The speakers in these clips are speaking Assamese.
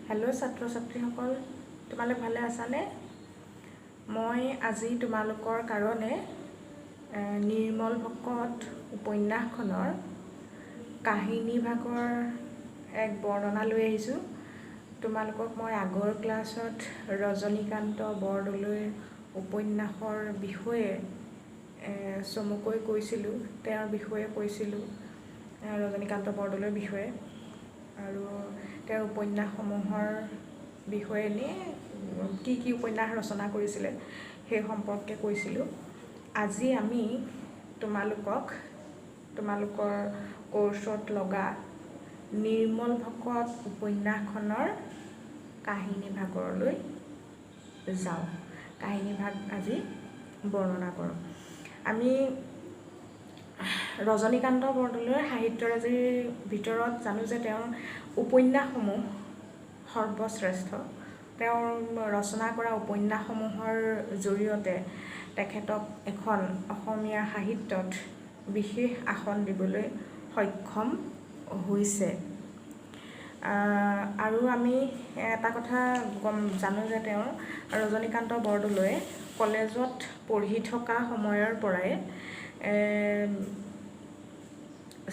হেল্ল' ছাত্ৰ ছাত্ৰীসকল, তোমালোক ভালে আছানে? মই আজি তোমালোকৰ কাৰণে নিৰ্মল ভকত উপন্যাসখনৰ কাহিনীভাগৰ এক বৰ্ণনা লৈ আহিছোঁ। তোমালোকক মই আগৰ ক্লাছত ৰজনীকান্ত বৰদলৈৰ উপন্যাসৰ বিষয়ে চমুকৈ কৈছিলোঁ, তেওঁৰ বিষয়ে কৈছিলোঁ, ৰজনীকান্ত বৰদলৈৰ বিষয়ে আৰু তেওঁৰ উপন্যাসসমূহৰ বিষয়ে, এনেই কি কি উপন্যাস ৰচনা কৰিছিলে সেই সম্পৰ্কে কৈছিলোঁ। আজি আমি তোমালোকক তোমালোকৰ কৰ্চত লগা নিৰ্মল ভকত উপন্যাসখনৰ কাহিনীভাগলৈ যাওঁ। কাহিনীভাগ আজি বৰ্ণনা কৰোঁ। আমি ৰজনীকান্ত বৰদলৈৰ সাহিত্যৰাজিৰ ভিতৰত জানো যে তেওঁৰ উপন্যাসসমূহ সৰ্বশ্ৰেষ্ঠ। তেওঁৰ ৰচনা কৰা উপন্যাসসমূহৰ জৰিয়তে তেখেতক এখন অসমীয়া সাহিত্যত বিশেষ আসন দিবলৈ সক্ষম হৈছে। আৰু আমি এটা কথা গম জানো যে তেওঁৰ ৰজনীকান্ত বৰদলৈয়ে কলেজত পঢ়ি থকা সময়ৰ পৰাই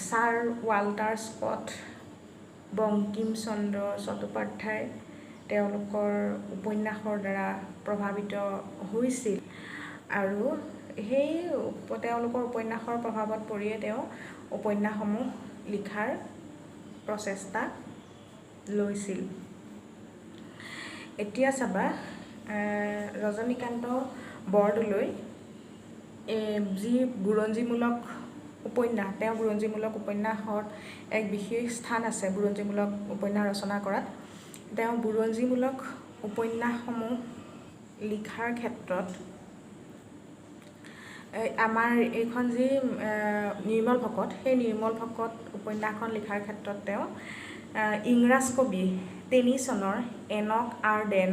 sir Walter Scott, Bankim Chandra Chattopadhyay তেওঁলোকৰ উপন্যাসৰ দ্বাৰা প্ৰভাৱিত হৈছিল আৰু সেই তেওঁলোকৰ উপন্যাসৰ প্ৰভাৱত পৰিয়ে তেওঁ উপন্যাসসমূহ লিখাৰ প্ৰচেষ্টা লৈছিল। এতিয়া চাবা, ৰজনীকান্ত বৰদলৈ যি বুৰঞ্জীমূলক উপন্যাস, তেওঁ বুৰঞ্জীমূলক উপন্যাসত এক বিশেষ স্থান আছে। বুৰঞ্জীমূলক উপন্যাস ৰচনা কৰাত তেওঁ বুৰঞ্জীমূলক উপন্যাসসমূহ লিখাৰ ক্ষেত্ৰত আমাৰ এইখন যি নিৰ্মল ভকত, সেই নিৰ্মল ভকত উপন্যাসখন লিখাৰ ক্ষেত্ৰত তেওঁ ইংৰাজ কবি টেনিছনৰ এনক আৰ্ডেন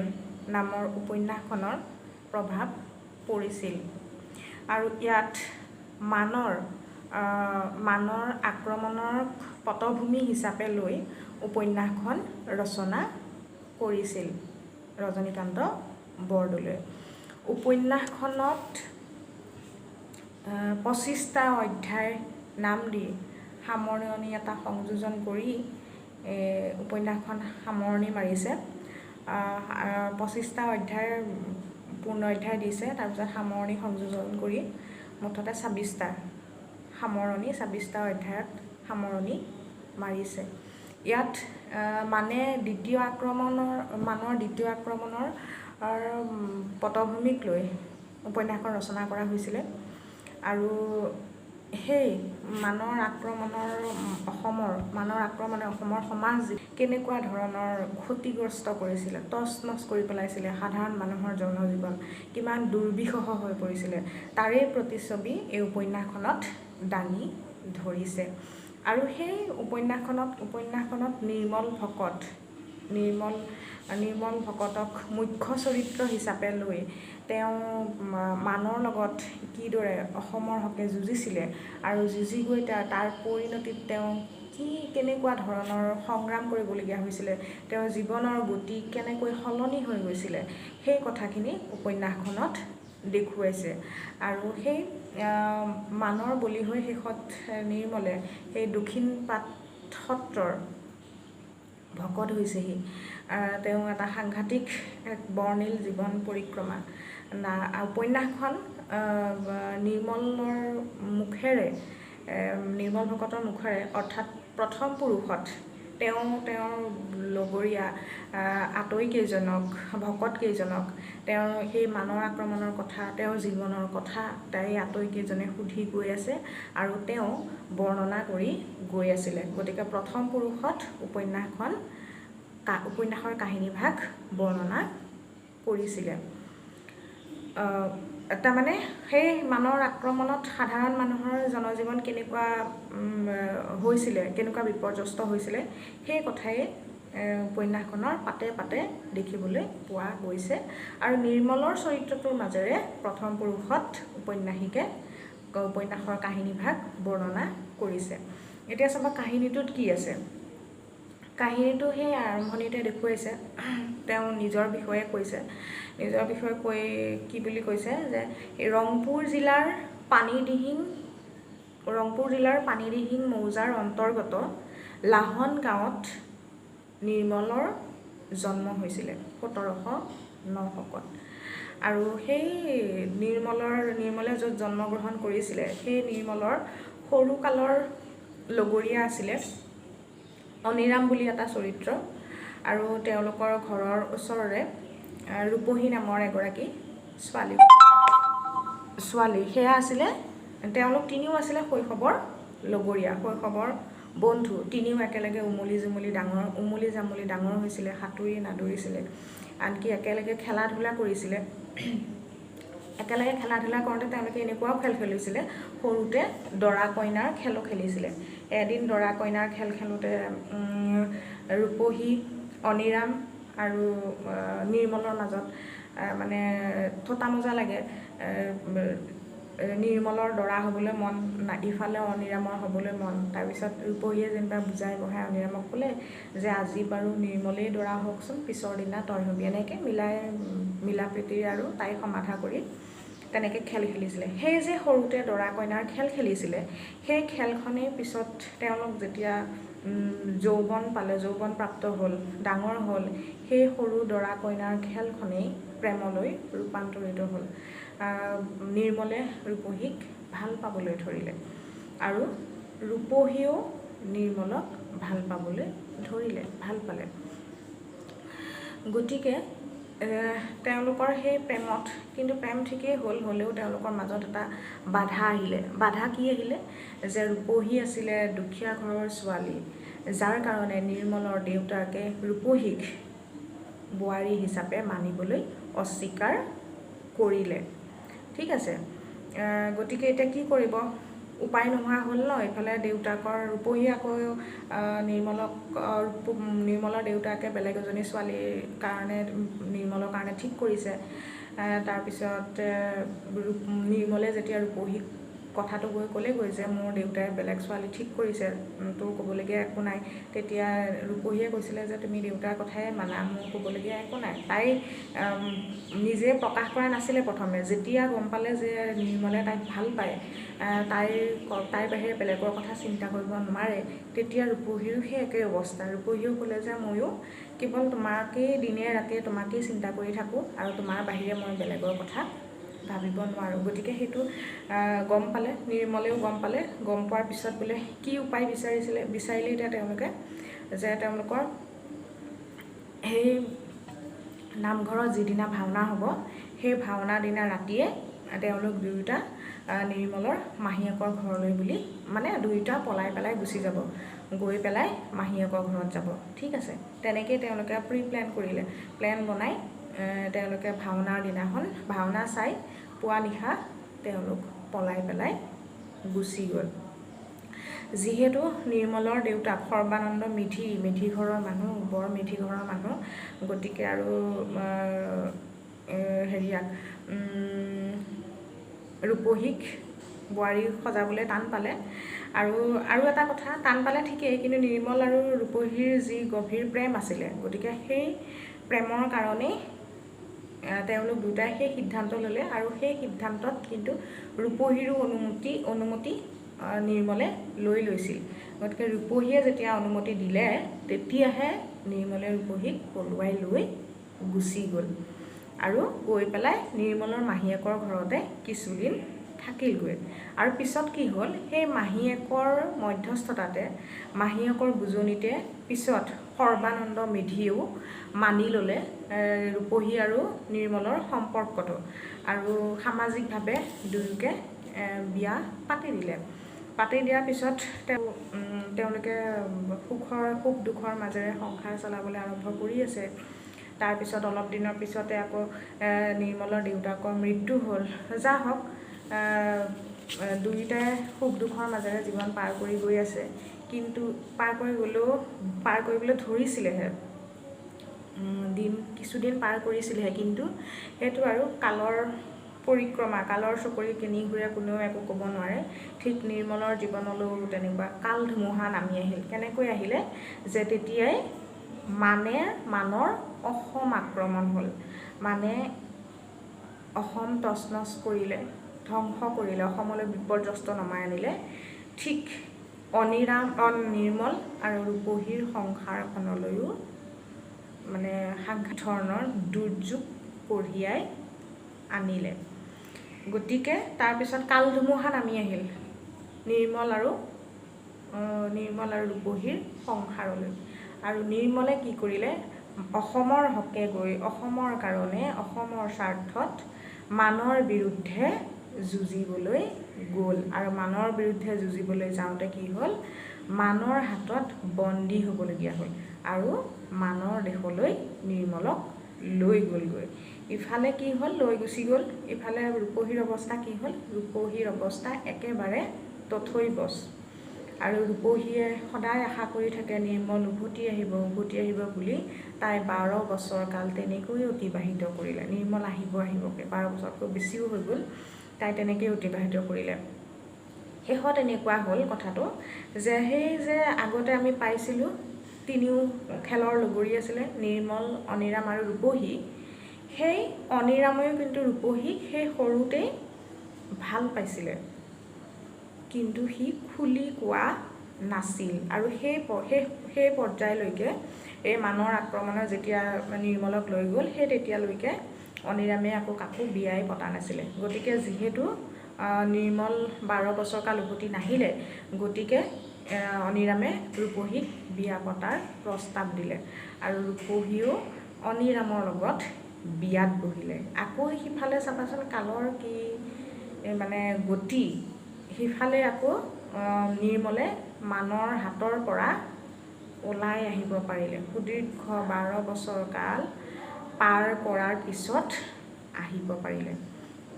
নামৰ উপন্যাসখনৰ প্ৰভাৱ পৰিছিল আৰু ইয়াত মানৰ আক্ৰমণৰ পটভূমি হিচাপে লৈ উপন্যাসখন ৰচনা কৰিছিল ৰজনীকান্ত বৰদলৈয়ে। উপন্যাসখনত 25টা অধ্যায় নাম দি সামৰণি এটা সংযোজন কৰি উপন্যাসখন সামৰণি মাৰিছে। 25টা অধ্যায়ৰ পূৰ্ণ অধ্যায় দিছে, তাৰপিছত সামৰণি সংযোজন কৰি মুঠতে 26টা সামৰণি, 26টা অধ্যায়ত সামৰণি মাৰিছে। ইয়াত মানে দ্বিতীয় আক্ৰমণৰ, মানৰ দ্বিতীয় আক্ৰমণৰ পটভূমিক লৈ উপন্যাসখন ৰচনা কৰা হৈছিলে আৰু সেই মানৰ আক্ৰমণৰ, অসমৰ মানৰ আক্ৰমণে অসমৰ সমাজ কেনেকুৱা ধৰণৰ ক্ষতিগ্ৰস্ত কৰিছিলে, তচ নচ কৰি পেলাইছিলে, সাধাৰণ মানুহৰ জনজীৱন কিমান দুৰ্বিষহ হৈ পৰিছিলে, তাৰেই প্ৰতিচ্ছবি এই উপন্যাসখনত দাঙি ধৰিছে। আৰু সেই উপন্যাসখনত নিৰ্মল ভকতক মুখ্য চৰিত্ৰ হিচাপে লৈ তেওঁ মানৰ লগত কিদৰে অসমৰ হকে যুঁজিছিলে আৰু যুঁজি গৈ তাৰ পৰিণতিত তেওঁ কি কেনেকুৱা ধৰণৰ সংগ্ৰাম কৰিবলগীয়া হৈছিলে, তেওঁৰ জীৱনৰ গতি কেনেকৈ সলনি হৈ গৈছিলে, সেই কথাখিনি উপন্যাসখনত দেখুৱাইছে। আৰু সেই মানৰ বলি হৈ শেষত নিৰ্মলে সেই দক্ষিণ পাট সত্ৰৰ ভকত হৈছেহি। তেওঁ এটা সাংঘাতিক এক বৰ্ণিল জীৱন পৰিক্ৰমা। উপন্যাসখন নিৰ্মলৰ মুখেৰে, নিৰ্মল ভকতৰ মুখেৰে, অৰ্থাৎ প্ৰথম পুৰুষত তেওঁ তেওঁৰ লগৰীয়া আতৈকেইজনক, ভকতকেইজনক তেওঁৰ সেই মানৰ আক্ৰমণৰ কথা, তেওঁৰ জীৱনৰ কথা তাই আতৈকেইজনে সুধি গৈ আছে আৰু তেওঁ বৰ্ণনা কৰি গৈ আছিলে। গতিকে প্ৰথম পুৰুষত উপন্যাসখন, উপন্যাসৰ কাহিনীভাগ বৰ্ণনা কৰিছিলে। তাৰমানে সেই মানৰ আক্ৰমণত সাধাৰণ মানুহৰ জনজীৱন কেনেকুৱা হৈছিলে, কেনেকুৱা বিপৰ্যস্ত হৈছিলে, সেই কথাই উপন্যাসখনৰ পাতে পাতে দেখিবলৈ পোৱা গৈছে। আৰু নিৰ্মলৰ চৰিত্ৰটোৰ মাজেৰে প্ৰথম পুৰুষত উপন্যাসিকে উপন্যাসৰ কাহিনীভাগ বৰ্ণনা কৰিছে। এতিয়া চাবা, কাহিনীটোত কি আছে। কাহিনীটো সেই আৰম্ভণিতে দেখুৱাইছে, তেওঁ নিজৰ বিষয়ে কৈছে। নিজৰ বিষয়ে কৈ কি বুলি কৈছে যে ৰংপুৰ জিলাৰ পানীদিহিং, ৰংপুৰ জিলাৰ পানীদিহিং মৌজাৰ অন্তৰ্গত লাহন গাঁৱত নিৰ্মলৰ জন্ম হৈছিলে 1709 শকত। আৰু সেই নিৰ্মলে য'ত জন্মগ্ৰহণ কৰিছিলে, সেই নিৰ্মলৰ সৰুকালৰ লগৰীয়া আছিলে অনিৰাম বুলি এটা চৰিত্ৰ, আৰু তেওঁলোকৰ ঘৰৰ ওচৰৰে ৰূপহী নামৰ এগৰাকী ছোৱালী। সেয়া আছিলে, তেওঁলোক তিনিও আছিলে শৈশৱৰ লগৰীয়া, শৈশৱৰ বন্ধু। তিনিও একেলগে উমলি জুমলি ডাঙৰ, উমলি জামলি ডাঙৰ হৈছিলে, সাঁতুৰি নাদুৰিছিলে, আনকি একেলগে খেলা ধূলা কৰিছিলে। একেলগে খেলা ধূলা কৰোঁতে তেওঁলোকে এনেকুৱাও খেল খেলিছিলে, সৰুতে দৰা কইনাৰ খেলো খেলিছিলে। এদিন দৰা কইনাৰ খেল খেলোঁতে ৰূপহী, অনিৰাম আৰু নিৰ্মলৰ মাজত মানে ঠটা মজা লাগে। নিৰ্মলৰ দৰা হ'বলৈ মন, ইফালে অনিৰামৰ হ'বলৈ মন। তাৰপিছত ৰূপহীয়ে যেনিবা বুজাই বঢ়াই অনিৰামক ক'লে যে আজি বাৰু নিৰ্মলেই দৰা হওকচোন, পিছৰ দিনা তই হ'বি। এনেকৈ মিলাই মিলা প্ৰীতিৰে আৰু তাই সমাধা কৰি তেনেকৈ খেল খেলিছিলে। সেই যে সৰুতে দৰা কইনাৰ খেল খেলিছিলে, সেই খেলখনেই পিছত তেওঁলোক যেতিয়া যৌৱন পালে, যৌৱন প্ৰাপ্ত হ'ল, ডাঙৰ হ'ল, সেই সৰু দৰা কইনাৰ খেলখনেই প্ৰেমলৈ ৰূপান্তৰিত হ'ল। নিৰ্মলে ৰূপহীক ভাল পাবলৈ ধৰিলে আৰু ৰূপহীয়েও নিৰ্মলক ভাল পাবলৈ ধৰিলে, ভাল পালে। গতিকে তেওঁলোকৰ সেই প্ৰেমত কিন্তু প্ৰেম ঠিকেই হ'ল, হ'লেও তেওঁলোকৰ মাজত এটা বাধা আহিলে। বাধা কি আহিলে যে ৰূপহী আছিলে দুখীয়া ঘৰৰ ছোৱালী, যাৰ কাৰণে নিৰ্মলৰ দেউতাকে ৰূপহীক বোৱাৰী হিচাপে মানিবলৈ অস্বীকাৰ কৰিলে। ঠিক আছে, গতিকে এতিয়া কি কৰিব, উপায় নোহোৱা হ'ল ন। ইফালে দেউতাকৰ ৰূপহী আকৌ নিৰ্মলক, নিৰ্মলৰ দেউতাকে বেলেগ এজনী ছোৱালীৰ কাৰণে নিৰ্মলৰ কাৰণে ঠিক কৰিছে। তাৰপিছত নিৰ্মলে যেতিয়া ৰূপহীক কথাটো গৈ ক'লেগৈ যে মোৰ দেউতাই বেলেগ ছোৱালী ঠিক কৰিছে, তোৰ ক'বলগীয়া একো নাই, তেতিয়া ৰূপহীয়ে কৈছিলে যে তুমি দেউতাৰ কথাই মানা, মোৰ ক'বলগীয়া একো নাই। তাই নিজে প্ৰকাশ কৰা নাছিলে প্ৰথমে। যেতিয়া গম পালে যে নিৰ্মলে তাইক ভাল পায়, তাইৰ বাহিৰে বেলেগৰ কথা চিন্তা কৰিব নোৱাৰে, তেতিয়া ৰূপহীৰো সেই একেই অৱস্থা। ৰূপহীয়েও ক'লে যে ময়ো কেৱল তোমাকেই দিনে ৰাতিয়ে তোমাকেই চিন্তা কৰি থাকোঁ আৰু তোমাৰ বাহিৰে মই বেলেগৰ কথা ভাবিব নোৱাৰোঁ। গতিকে সেইটো গম পালে, নিৰ্মলেও গম পালে। গম পোৱাৰ পিছত বোলে কি উপায় বিচাৰিলে এতিয়া তেওঁলোকে, যে তেওঁলোকৰ সেই নামঘৰত যিদিনা ভাওনা হ'ব, সেই ভাওনা দিনা ৰাতিয়ে তেওঁলোক দুয়োটা নিৰ্মলৰ মাহীয়েকৰ ঘৰলৈ বুলি মানে দুয়োটা পলাই পেলাই গুচি যাব, গৈ পেলাই মাহীয়েকৰ ঘৰত যাব। ঠিক আছে, তেনেকেই তেওঁলোকে প্ৰি প্লেন কৰিলে। প্লেন বনাই তেওঁলোকে ভাওনাৰ দিনাখন ভাওনা চাই পুৱা নিশা তেওঁলোক পলাই পেলাই গুচি গ'ল। যিহেতু নিৰ্মলৰ দেউতাক সৰ্বানন্দ মেধি, মেধি ঘৰৰ মানুহ, বৰ মেধি ঘৰৰ মানুহ, গতিকে আৰু হেৰিয়াক ৰূপহীক বোৱাৰী সজাবলৈ টান পালে। আৰু এটা কথা, টান পালে ঠিকেই, কিন্তু নিৰ্মল আৰু ৰূপহীৰ যি গভীৰ প্ৰেম আছিলে, গতিকে সেই প্ৰেমৰ কাৰণেই তেওঁলোক দুটাই সেই সিদ্ধান্ত ল'লে। আৰু সেই সিদ্ধান্তত কিন্তু ৰূপহীৰো অনুমতি নিৰ্মলে লৈ লৈছিল। গতিকে ৰূপহীয়ে যেতিয়া অনুমতি দিলে, তেতিয়াহে নিৰ্মলে ৰূপহীক পলুৱাই লৈ গুচি গ'ল আৰু গৈ পেলাই নিৰ্মলৰ মাহীয়েকৰ ঘৰতে কিছুদিন থাকিলগৈ। আৰু পিছত কি হ'ল, সেই মাহীয়েকৰ মধ্যস্থতাতে, মাহীয়েকৰ বুজনিতে পিছত সৰ্বানন্দ মেধিয়েও মানি ল'লে ৰূপহী আৰু নিৰ্মলৰ সম্পৰ্কটো আৰু সামাজিকভাৱে দুয়োকে বিয়া পাতি দিলে। পাতি দিয়াৰ পিছত তেওঁলোকে সুখ দুখৰ মাজেৰে সংসাৰ চলাবলৈ আৰম্ভ কৰি আছে। তাৰপিছত অলপ দিনৰ পিছতে আকৌ নিৰ্মলৰ দেউতাকৰ মৃত্যু হ'ল। যা হওক, দুয়োটাই সুখ দুখৰ মাজেৰে জীৱন পাৰ কৰি গৈ আছে। কিন্তু পাৰ কৰি গ'লেও, পাৰ কৰিবলৈ ধৰিছিলেহে, দিন কিছুদিন পাৰ কৰিছিলেহে, কিন্তু সেইটো আৰু কালৰ পৰিক্ৰমা, কালৰ চকৰি কেনি ঘূৰে কোনেও একো ক'ব নোৱাৰে। ঠিক নিৰ্মলৰ জীৱনলৈও তেনেকুৱা কাল ধুমুহা নামি আহিল। কেনেকৈ আহিলে যে তেতিয়াই মানৰ অসম আক্ৰমণ হ'ল, মানে অসম তছনছ কৰিলে, ধ্বংস কৰিলে, অসমলৈ বিপৰ্যস্ত নমাই আনিলে। ঠিক অনিৰাম নিৰ্মল আৰু ৰূপহীৰ সংসাৰখনলৈও মানে সাংঘাতিক ধৰণৰ দুৰ্যোগ কঢ়িয়াই আনিলে। গতিকে তাৰপিছত কাল ধুমুহা নামি আহিল নিৰ্মল আৰু ৰূপহীৰ সংসাৰলৈ। আৰু নিৰ্মলে কি কৰিলে, অসমৰ হকে গৈ অসমৰ কাৰণে অসমৰ স্বাৰ্থত মানৰ বিৰুদ্ধে যুঁজিবলৈ গ'ল। আৰু মানৰ বিৰুদ্ধে যুঁজিবলৈ যাওঁতে কি হ'ল, মানৰ হাতত বন্দী হ'বলগীয়া হ'ল আৰু মানৰ দেশলৈ নিৰ্মলক লৈ গ'লগৈ। ইফালে কি হ'ল, লৈ গুচি গ'ল। ইফালে ৰূপহীৰ অৱস্থা কি হ'ল, ৰূপহীৰ অৱস্থা একেবাৰে তথৈ বছ। আৰু ৰূপহীয়ে সদায় আশা কৰি থাকে নিৰ্মল উভতি আহিব, উভতি আহিব বুলি। তাই 12 বছৰ কাল তেনেকৈয়ে অতিবাহিত কৰিলে। নিৰ্মল আহিব আহিবকৈ 12 বছৰতকৈ বেছিও হৈ গ'ল, তাই তেনেকৈয়ে অতিবাহিত কৰিলে। শেষত এনেকুৱা হ'ল কথাটো যে সেই যে আগতে আমি পাইছিলোঁ তিনিও খেলৰ লগৰী আছিলে নিৰ্মল, অনিৰাম আৰু ৰূপহী। সেই অনিৰামেও কিন্তু ৰূপহীক সেই সৰুতেই ভাল পাইছিলে, কিন্তু সি খুলি কোৱা নাছিল। আৰু সেই সেই পৰ্যায়লৈকে এই মানৰ আক্ৰমণে যেতিয়া নিৰ্মলক লৈ গ'ল, সেই তেতিয়ালৈকে অনিৰামে আকৌ কাকো বিয়াই পতা নাছিলে। গতিকে যিহেতু নিৰ্মল 12 বছৰ কাল উভতি নাহিলে, গতিকে অনিৰামে ৰূপহীক বিয়া পতাৰ প্ৰস্তাৱ দিলে আৰু ৰূপহীও অনিৰামৰ লগত বিয়াত বহিলে। আকৌ সিফালে চাবাচোন কালৰ কি মানে গতি, সিফালে আকৌ নিৰ্মলে মানৰ হাতৰ পৰা ওলাই আহিব পাৰিলে। সুদীৰ্ঘ 12 বছৰ কাল পাৰ কৰাৰ পিছত আহিব পাৰিলে,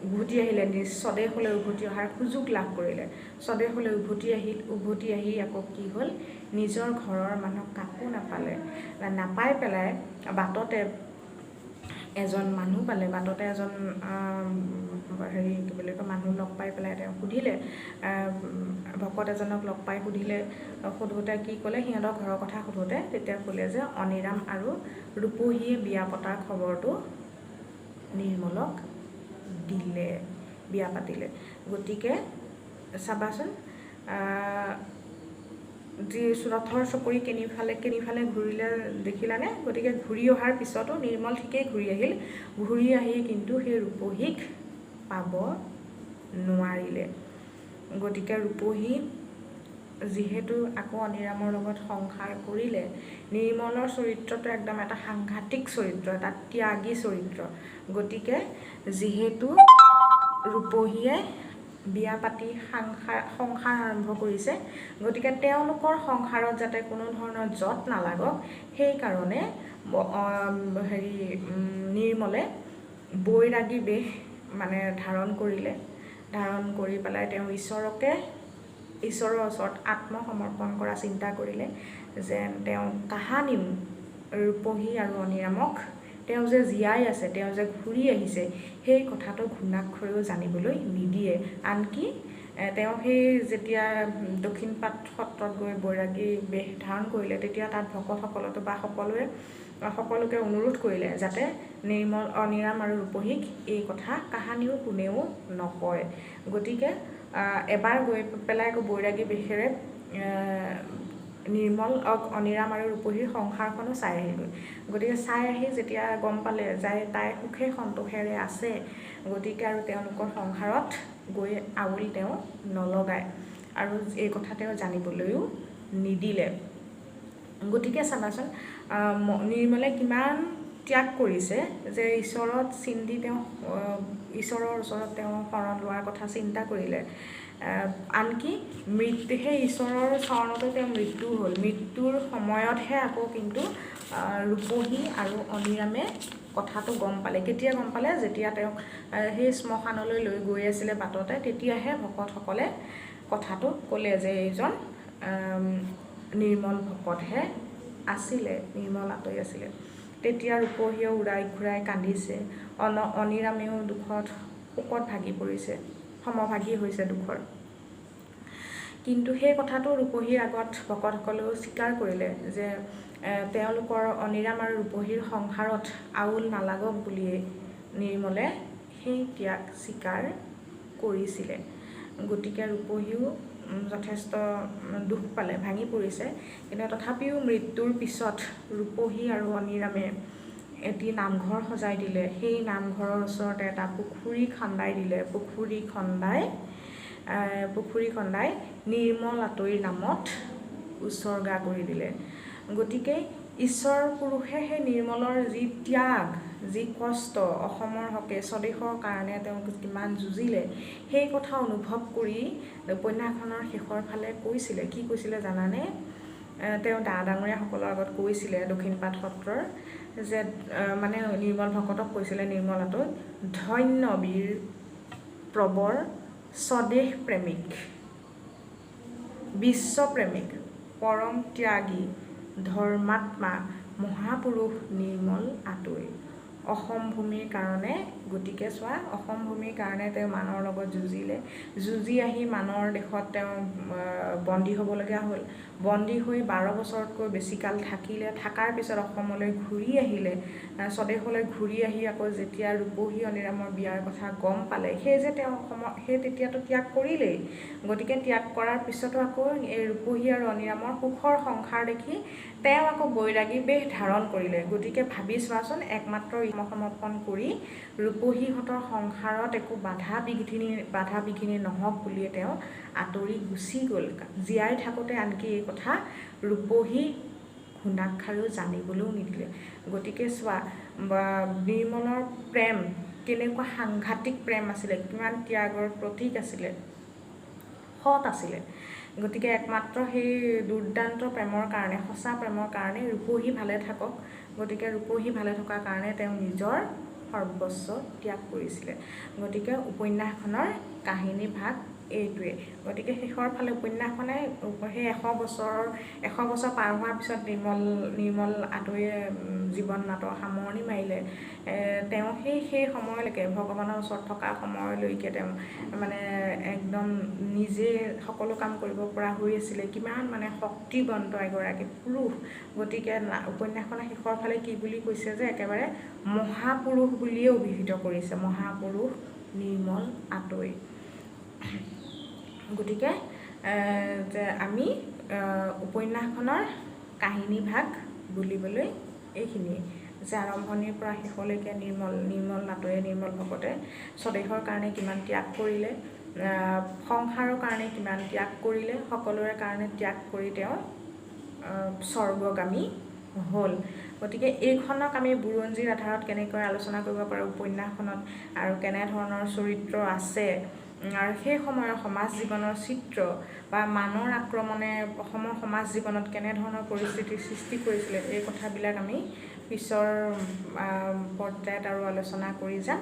উভতি আহিলে, নিজ স্বদেশলৈ উভতি অহাৰ সুযোগ লাভ কৰিলে। স্বদেশলৈ উভতি আহিল। উভতি আহি আকৌ কি হ'ল, নিজৰ ঘৰৰ মানুহক কাকো নাপালে। নাপাই পেলাই বাটতে এজন মানুহ পালে, বাটতে এজন হেৰি কি বুলি কয় মানুহ লগ পাই পেলাই তেওঁ সুধিলে, ভকত এজনক লগ পাই সুধিলে। সোধোঁতে কি ক'লে, সিহঁতৰ ঘৰৰ কথা সোধোঁতে তেতিয়া ক'লে যে অনিৰাম আৰু ৰূপহীয়ে বিয়া পতাৰ খবৰটো নিৰ্মলক দিলে, বিয়া পাতিলে। গতিকে চাবাচোন যি ৰথৰ চকৰি কেনিফালে ঘূৰিলে দেখিলানে। গতিকে ঘূৰি অহাৰ পিছতো নিৰ্মল ঠিকেই ঘূৰি আহিল, ঘূৰি আহি কিন্তু সেই ৰূপহীক পাব নোৱাৰিলে। গতিকে ৰূপহী যিহেতু আকৌ অনিৰামৰ লগত সংসাৰ কৰিলে, নিৰ্মলৰ চৰিত্ৰটো একদম এটা সাংঘাতিক চৰিত্ৰ, এটা ত্যাগী চৰিত্ৰ। গতিকে যিহেতু ৰূপহীয়ে বিয়া পাতি সংসাৰ আৰম্ভ কৰিছে, গতিকে তেওঁলোকৰ সংসাৰত যাতে কোনো ধৰণৰ জঁট নালাগক সেইকাৰণে হেৰি নিৰ্মলে বৈৰাগী বেশ মানে ধাৰণ কৰিলে। ধাৰণ কৰি পেলাই তেওঁ ঈশ্বৰৰ ওচৰত আত্মসমৰ্পণ কৰা চিন্তা কৰিলে, যেন তেওঁ কাহানিও ৰূপহী আৰু অনিৰামক তেওঁ যে জীয়াই আছে, তেওঁ যে ঘূৰি আহিছে, সেই কথাটো ঘূণাক্ষৰেও জানিবলৈ নিদিয়ে। আনকি তেওঁ সেই যেতিয়া দক্ষিণপাট সত্ৰত গৈ বৈৰাগী বেশ ধাৰণ কৰিলে, তেতিয়া তাত ভকতসকলতো বা সকলোকে অনুৰোধ কৰিলে যাতে নিৰ্মল, অনিৰাম আৰু ৰূপহীক এই কথা কাহানিও কোনেও নকয়। গতিকে এবাৰ গৈ পেলাই আকৌ বৈৰাগী বেশেৰে নিৰ্মল অনিৰাম আৰু ৰূপহীৰ সংসাৰখনো চাই আহিলগৈ। গতিকে চাই আহি যেতিয়া গম পালে যে তাই সুখে সন্তোষেৰে আছে, গতিকে আৰু তেওঁলোকৰ সংসাৰত গৈ আউল তেওঁ নলগায় আৰু এই কথা তেওঁ জানিবলৈও নিদিলে। গতিকে চাবাচোন নিৰ্মলে কিমান ত্যাগ কৰিছে যে ঈশ্বৰত চিন্তি তেওঁ ঈশ্বৰৰ ওচৰত তেওঁ শৰণ লোৱাৰ কথা চিন্তা কৰিলে। আনকি মৃত্যু, সেই ঈশ্বৰৰ চৰণতে তেওঁ মৃত্যু হ'ল। মৃত্যুৰ সময়তহে আকৌ কিন্তু ৰূপহী আৰু অনিৰামে কথাটো গম পালে। কেতিয়া গম পালে, যেতিয়া তেওঁক সেই শ্মশানলৈ লৈ গৈ আছিলে বাটতে, তেতিয়াহে ভকতসকলে কথাটো ক'লে যে এইজন নিৰ্মল ভকতহে আছিলে, নিৰ্মল আঁতৰি আছিলে। তেতিয়া ৰূপহীয়ে উৰাই ঘূৰাই কান্দিছে, অনিৰামেও দুখত শোকত ভাগি পৰিছে, সমভাগী হৈছে দুখৰ। কিন্তু সেই কথাটো ৰূপহীৰ আগত ভকতসকলেও স্বীকাৰ কৰিলে যে তেওঁলোকৰ অনিৰাম আৰু ৰূপহীৰ সংসাৰত আউল নালাগক বুলিয়েই নিৰ্মলে সেই ত্যাগ স্বীকাৰ কৰিছিলে। গতিকে ৰূপহীও যথেষ্ট দুখ পালে, ভাঙি পৰিছে। কিন্তু তথাপিও মৃত্যুৰ পিছত ৰূপহী আৰু অনিৰামে এটি নামঘৰ সজাই দিলে। সেই নামঘৰৰ ওচৰতে এটা পুখুৰী খন্দাই দিলে। পুখুৰী খন্দাই নিৰ্মল আতৈৰ নামত উছৰ্গা কৰি দিলে। গতিকে ঈশ্বৰ পুৰুষে সেই নিৰ্মলৰ যি ত্যাগ, যি কষ্ট, অসমৰ হকে, স্বদেশৰ কাৰণে তেওঁ কিমান যুঁজিলে, সেই কথা অনুভৱ কৰি উপন্যাসখনৰ শেষৰ ফালে কৈছিলে। কি কৈছিলে জানানে? তেওঁ ডাঙৰীয়াসকলৰ আগত কৈছিলে দক্ষিণপাট সত্ৰৰ যে মানে নিৰ্মল ভকতক কৈছিলে, নিৰ্মল আতৈক, ধন্য বীৰ প্ৰবৰ স্বদেশ প্ৰেমিক, বিশ্বপ্ৰেমিক, পৰম ত্যাগী, ধৰ্মাত্মা, মহাপুৰুষ নিৰ্মল আতৈ। অসম ভূমিৰ কাৰণে, গতিকে চোৱা, অসম ভূমিৰ কাৰণে তেওঁ মানৰ লগত যুঁজিলে। যুঁজি আহি মানৰ দেশত তেওঁ বন্দী হ'বলগীয়া হ'ল। বন্দী হৈ 12 বছৰতকৈ বেছি কাল থাকিলে। থকাৰ পিছত অসমলৈ ঘূৰি আহিলে। স্বদেশলৈ ঘূৰি আহি আকৌ যেতিয়া ৰূপহী অনিৰামৰ বিয়াৰ কথা গম পালে, সেই যে তেওঁ অসমৰ সেই তেতিয়াতো ত্যাগ কৰিলেই। গতিকে ত্যাগ কৰাৰ পিছতো আকৌ এই ৰূপহী আৰু অনিৰামৰ সুখৰ সংসাৰ দেখি তেওঁ আকৌ বৈৰাগী বেশ ধাৰণ কৰিলে। গতিকে ভাবি চোৱাচোন, একমাত্ৰ আত্মসমৰ্পণ কৰি ৰূপহীহঁতৰ সংসাৰত একো বাধা বিঘিনি নহওক বুলিয়ে তেওঁ আঁতৰি গুচি গ'ল। জীয়াই থাকোঁতে আনকি এই কথা ৰূপহী ঘূণাক্ষাৰেও জানিবলৈও নিদিলে। গতিকে চোৱা, নিৰ্মলৰ প্ৰেম কেনেকুৱা সাংঘাতিক প্ৰেম আছিলে, কিমান ত্যাগৰ প্ৰতীক আছিলে, সৎ আছিলে। গতিকে একমাত্ৰ সেই দুৰ্দান্ত প্ৰেমৰ কাৰণে, সঁচা প্ৰেমৰ কাৰণে ৰূপহী ভালে থাকক, গতিকে ৰূপহী ভালে থকাৰ কাৰণে তেওঁ নিজৰ সৰ্বস্ব ত্যাগ কৰিছিলে। গতিকে উপন্যাসখনৰ কাহিনী ভাগ এইটোৱে। গতিকে শেষৰ ফালে উপন্যাসখনে সেই 100 বছৰ পাৰ হোৱাৰ পিছত নিৰ্মল আতৈয়ে জীৱন নাটৰ সামৰণি মাৰিলে। তেওঁ সেই সময়লৈকে, ভগৱানৰ ওচৰত থকা সময়লৈকে তেওঁ মানে একদম নিজে সকলো কাম কৰিব পৰা হৈ আছিলে। কিমান মানে শক্তিৱন্ত এগৰাকী পুৰুষ। গতিকে উপন্যাসখনৰ শেষৰ ফালে কি বুলি কৈছে যে একেবাৰে মহাপুৰুষ বুলিয়ে অভিহিত কৰিছে, মহাপুৰুষ নিৰ্মল আতৈ। গতিকে যে আমি উপন্যাসখনৰ কাহিনীভাগ বুলিবলৈ এইখিনিয়ে, যে আৰম্ভণিৰ পৰা শেষলৈকে নিৰ্মল আতৈয়ে, নিৰ্মল ভকতে স্বদেশৰ কাৰণে কিমান ত্যাগ কৰিলে, সংসাৰৰ কাৰণে কিমান ত্যাগ কৰিলে, সকলোৰে কাৰণে ত্যাগ কৰি তেওঁ স্বৰ্গগামী হ'ল। গতিকে এইখনক আমি বুৰঞ্জীৰ আধাৰত কেনেকৈ আলোচনা কৰিব পাৰোঁ উপন্যাসখনত, আৰু কেনেধৰণৰ চৰিত্ৰ আছে, আৰু সেই সময়ৰ সমাজ জীৱনৰ চিত্ৰ বা মানৰ আক্ৰমণে অসমৰ সমাজ জীৱনত কেনেধৰণৰ পৰিস্থিতিৰ সৃষ্টি কৰিছিলে, এই কথাবিলাক আমি পিছৰ পৰ্যায়ত আৰু আলোচনা কৰি যাম।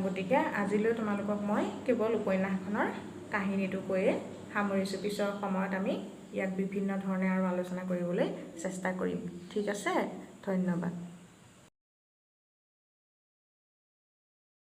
গতিকে আজিলৈ তোমালোকক মই কেৱল উপন্যাসখনৰ কাহিনীটো কৈয়ে সামৰিছোঁ। পিছৰ সময়ত আমি ইয়াক বিভিন্ন ধৰণে আৰু আলোচনা কৰিবলৈ চেষ্টা কৰিম। ঠিক আছে, ধন্যবাদ।